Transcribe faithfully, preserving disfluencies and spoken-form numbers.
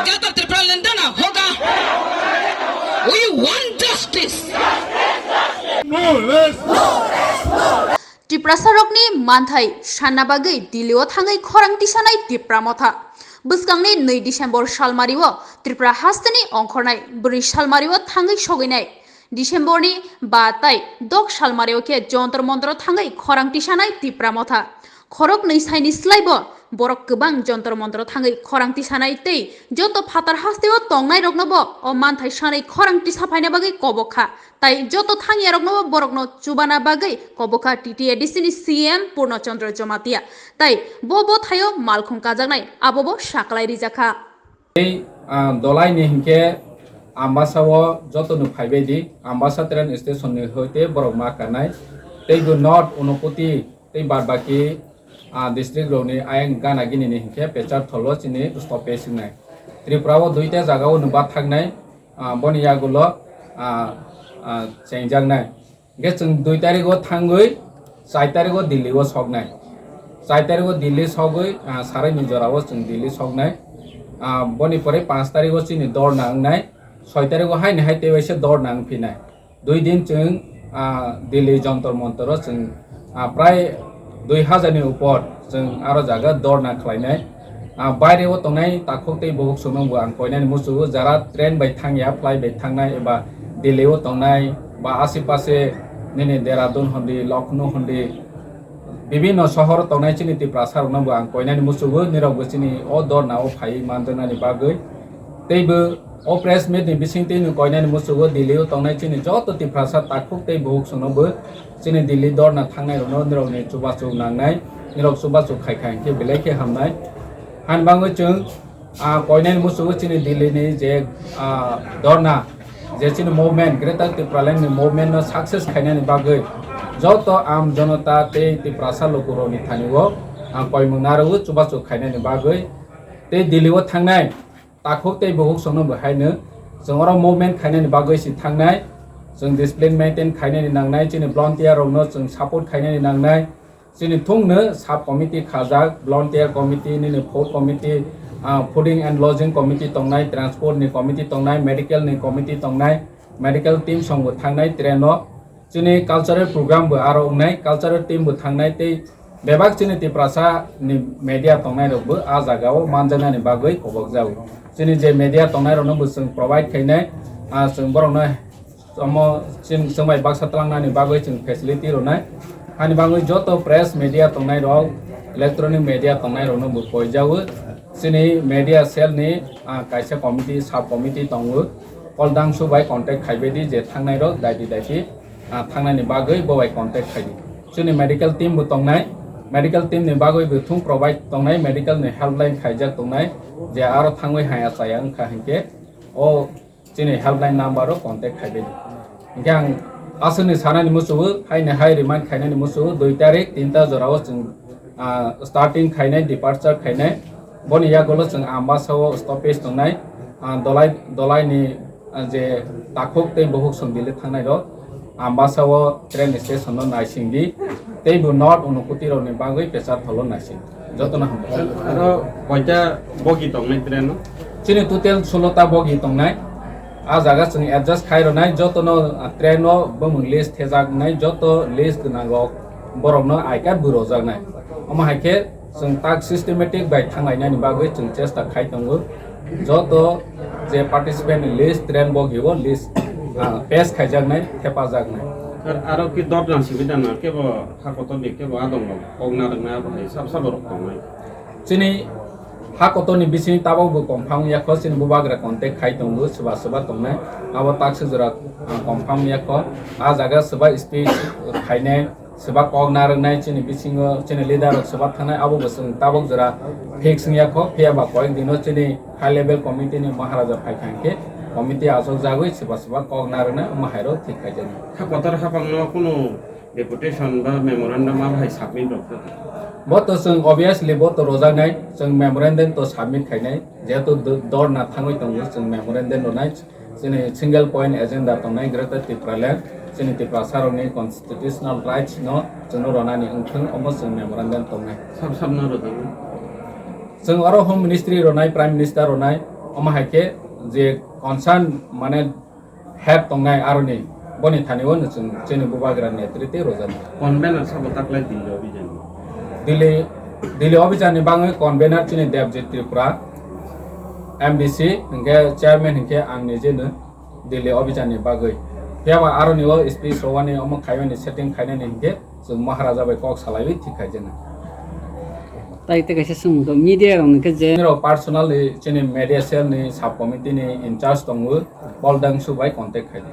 क्या तो त्रिपुरा लेंदा ना होगा। We want justice. No rest. Tiprasarokni manthai sanna bagwi Delhi-o thangwi khorang tisanai Tipra Motha. Bwskangni nwi December salmario Tripura hasteni ongkhornai bwrwi salmario thangwi sogwinai. December-ni ba tai dok salmario khe Jontor Montor thangwi khorang tisanai Tipra Motha. Khoroknwi saini slaibo borok kwbang Jontor Montor thangwi khorang tisanai tei joto phatar hasteo tongnairoknobo o manthai sanwi khorang tisa phaina bagwi kobok kha. Tai joto thangyaroknobo borokno chubana bagwi kobok kha T T A D C ni C M Purno Chandra Jamatia. Tai bo bothaio malkhung kajaknai abobo saklai rijak kha. Tei, ah, dolai ni hinkhe Ambasa o joto no phaibai di, Ambasa train station ni hoite borok ma kanai. Tei bo North Unakoti tei bad baki, ah, district rok ni ayang gana gini ni hinkhe Pecharthal o chini stoppage wngnai. Tripura o duita jaga o no bathaknai, ah, boni yagulo, ah, ah, chengjaknai. Hingke chwng dui tarikgo thangwi char tarikgo Delhi o soknai. Char tarikgo Delhi sogwi, ah, sarai ni jorao chwng Delhi soknai. Ah, boni pore panch tarikgo chini dorna wngnai. Soi tarikgo haini hai tei waisa dorna wngphinai. Dui din chwng, ah, Delhi Jontor Montor o chwng, ah, prai dui hajar ni upor chwng aro jaga dorna khlainai. Ah, baire o tongnai takhuk tei buhuk songno bo ang koinani muchungo, jara train bai thangya, flight bai thangnai eba Delhi o tongnai ba ashe pashe nini Dehradun hondi, Lucknow hondi, bibinno sohor tongnai chini Tiprasa rokno bo ang koinani muchungo, nirok bo chini o dorna o phaiwi manjaknani bagwi. Tei bo o press meet ni bisingtwi no koinani muchungo Delhi o tongnai chini joto Tiprasa takhuk tei buhuk songno bo chini Delhi dorna thangnai rokno nirok ni chubachu nangnai, nirok chubachu khai khai hwnkhe belai khe hamnai. Hani bagwi chwng, ah, koinani muchungo chini Delhi ni je, ah, dorna, je chini movement, Greater Tipraland ni movement no success khainani bagwi joto am jonota tei Tiprasa lukurok ni thani o ang koimung narwgo chubachu khainani bagwi tei Delhi o thangnai takhuk tei buhuk songno bo haino chwng oro movement khainani bagwi si thangnai. Chwng discipline maintain khainani nangnai, chini volunteer rokno chwng support khainani nangnai. Chini thungno sub committee khajak, volunteer committee, nini food committee, ah, fooding and lodging committee tongnai, transport ni committee tongnai, medical ni committee tongnai, medical team songbo thangnai train o. Chini cultural program bo aro wngnai, cultural team bo thangnai tei bebak chini Tiprasa ni media tongnai rok bo ah jaga o manjaknani bagwi kobok jago. Chini je media tongnai rokno bo chwng provide khainai, ah, chwng borokno omo chwng, chwng bai baksa twlangnani bagwi chwng facility rwnai. Hani bagwi joto press media tongnai rok, electronic media tongnai rokno bo koijago. Chini media cell ni, ah, kaisa committee, sub committee tongo. Kol dangsu bai contact khaibai di je thangnai rok daiti daiti, ah, thangnani bagwi bo bai contact khai di. Chini medical team bo tongnai, medical team ni bagwi bo thung provide tongnai, medical ni helpline khaijak tongnai, je aro thangwi haya chaya wngkha hinkhe o chini helpline number o contact khai di. Hinkhe ang aswkni sanani muchungo, haini hai remind khainani muchungo, dui tarik tinta jorao chwng, ah, starting khainai, departure khainai. Boni yagulo chwng Ambasa o stoppage tongnai, ah, dolai, dolai ni, ah, je takhuk tei buhuk song Delhi thangnai rok Ambasa o train station no naising di. Tei bo North Unakoti rokni bagwi Pecharthal o naising. Jotono hambai. Aro koita bogi tongnai train o? Chini total solo ta bogi tongnai. Ah jaga chwng adjust khai rwnai, jotono, ah, train o bumung list thejaknai, joto list gwnang rok borokno I card bo rojaknai. Omo hai khe chwng tak systematic bai thanglainani bagwi chwng chesta khai tongo. Joto je participant ni list, train bogi o list, ah, pass khaijaknai, thepajaknai. Ar aro ki dot nang simi dana kebo hakotor ni kebo adong rok kok narwknai abo hai sab sabo rok tongnai. Chini hakotor ni bising tabok bo confirm yakho, chini bubagra contact khai tongo, swba swba tongnai. Abo tak se jora, ah, confirm yakho. Ah jaga swba speech khainai, swba kok narwknai chini bisingo, chini leader rok swba thangnai, abo bo chwng tabok jora fix wngya kho, phiya ba koyek dino chini high level committee ni Maharaja phai kha hinkhe committee achuk jagwi swba swba kok narwknai, omo hai rok thik khai jani. Hakotor hapang no kunu deputation ba memorandum abo hai submit rok kha? Bo to chwng obviously bo to rojaknai, chwng memorandum to submit khainai, jehetu do-, dorna thangwi tongo, chwng memorandum rwnai. Chini single point agenda tongnai Greater Tipraland, chini Tiprasa rokni constitutional rights no chwngno ronani wngthwng, omo chwng memorandum tongnai. Sab sab no rwdi. Chwng oro Home Ministry ronai, Prime Minister ronai, Omo hai khe je concern mane head tongnai aroni boni thani o chwng chini bubagra netrite rojak. Convener sabo taklai Delhi Abhijan. Delhi, Delhi Abhijan ni bagwi convener chini Debjit Tripura, M D C, hinkhe chairman hinkhe ang nijeno Delhi Abhijan ni bagwi. Phiyaba aroni o speech rowani omo khaimani setting khainani hinkhe chwng Maharaja bai kok salaiwi thik khaijana. Tai tei kaisa swngmung khe media rok ni khe je. Nirok personally chini media cell ni sub committee ni in charge tongo, Paul Dangsu bai contact khaidi.